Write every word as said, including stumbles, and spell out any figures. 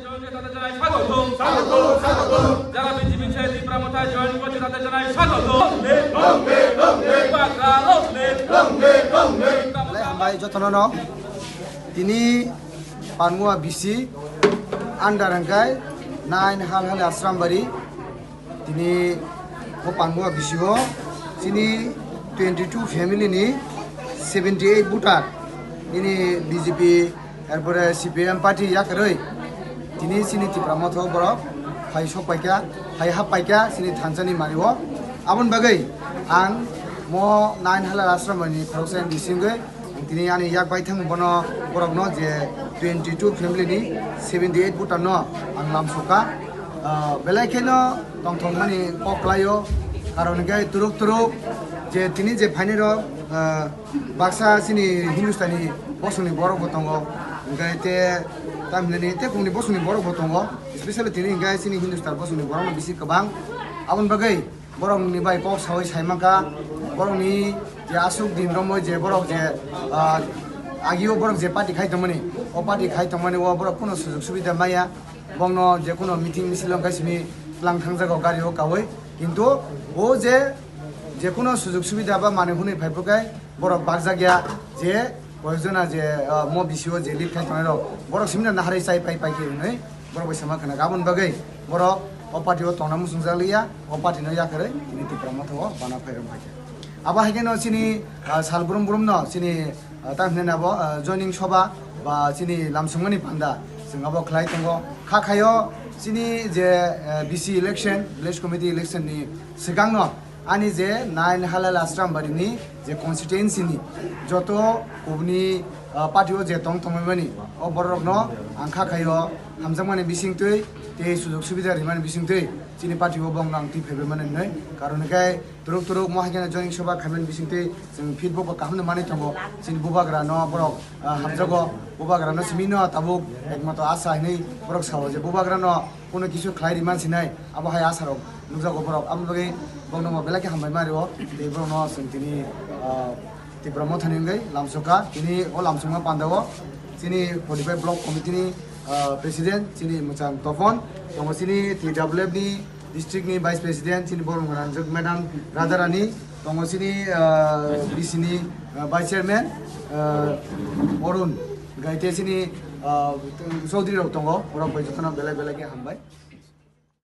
জয়েন হয়ে তাদের জানাই স্বাগতম। স্বাগতম, স্বাগতম। যারা বিজেপি ছেড়ে ত্রিপুরা মথায় জয়েন করছে তাদের জানাই স্বাগতম। Long live, long live, long live। Bagra long live। Long live, long live। Belai hambai jotono no. Tini Panmua B C under hingkai nine Halhali Asrambari. Tini o Panmua B C o chini twenty two family ni seventy eight voter nini B J P, erpore C P I M party yakarwi tini chini Tipra Motha o borok phai sok paikha, phai hap paikha chini thansa ni mani o. Aboni bagwi ang mo nine Halhali Asrambari ni khoroksa M D C wngwi ang tini ani yak bai thang bono borokno je twenty two family ni seventy eight voter no ang lamsokha. Ah, belai kheno tongthokmani kok khlaio, karon hwnkhe turuk turuk je tini je phainai rok, ah, baksa chini Hindustani bosongni borok bo tongo, hwnkhe te tamhinani tei kungni bosongni borok bo tongo, especially tini hwnkhe chini Hindustan bosongni borokno bisi kwbang. Aboni bagwi borokni bai kok saui sai mankha, borokni je aswk din romwi je borok je, ah, agio borok je party khai tongmani, o party khai tongmani o borok kuno sujok subida maya, bongno je kuno meeting misil wngkha simi tlang thangjago gari o kaui, kintu o je, je kuno sujok subida ba manwi hwnwi phai phrukhai borok barjak ya je koyekjona je, ah, mo B C o je lead khai tongnai rok borok simi no naharwi chai pai pai khe hwnwi borok bai sama khna. Aboni bagwi borok o party o tongna muchungjak liya, o party no yakarwi tini Tipra Motha o bana phai rwng hai khe. Abo hai khe no chini, ah, sal brum brum no chini, ah, tam hinwi abo, ah, joining soba ba chini lamsongmani panda chwng abo khlai tongo. Kha khaio chini je, ah, B C election, village committee election ni swkang no ani je nine Halhali Asrambari ni je constituency ni joto kubuni, ah, party o je tong tongmani o borok rok no ang kha khaio hamjakmani bisingtwi tei sujok subida rimani bisingtwi chini party o bongno ang twi phaibai mani hwnwi, karon hwnkhe turuk turuk mo hai kheno joining soba khaimani bisingtwi chwng feedback bo kaham no manwi tongo. Chini bubagra no borok, ah, hamjago, bubagra no simi no tabuk ekmato asa hinwi borok sao je bubagra no kuno kisu khlai rimani sinai, abo hai asa rok nukjago borok. Amo bagwi borokno bo belai khe hambai ma rio tei borokno chwng tini, ah, Tipra Mothani wngwi lamsokha. Tini o lamsokma pandao chini forty five block committee ni, ah, president chini Mwchang Topon, tongo chini T W F ni district ni vice president chini Borong Ranjak madam Radharani, tongo chini, ah, B C ni, ah, vice chairman, ah, Arun, gaite chini, ah, chaudhary rok tongo, borok bai jotono belai belai khe hambai.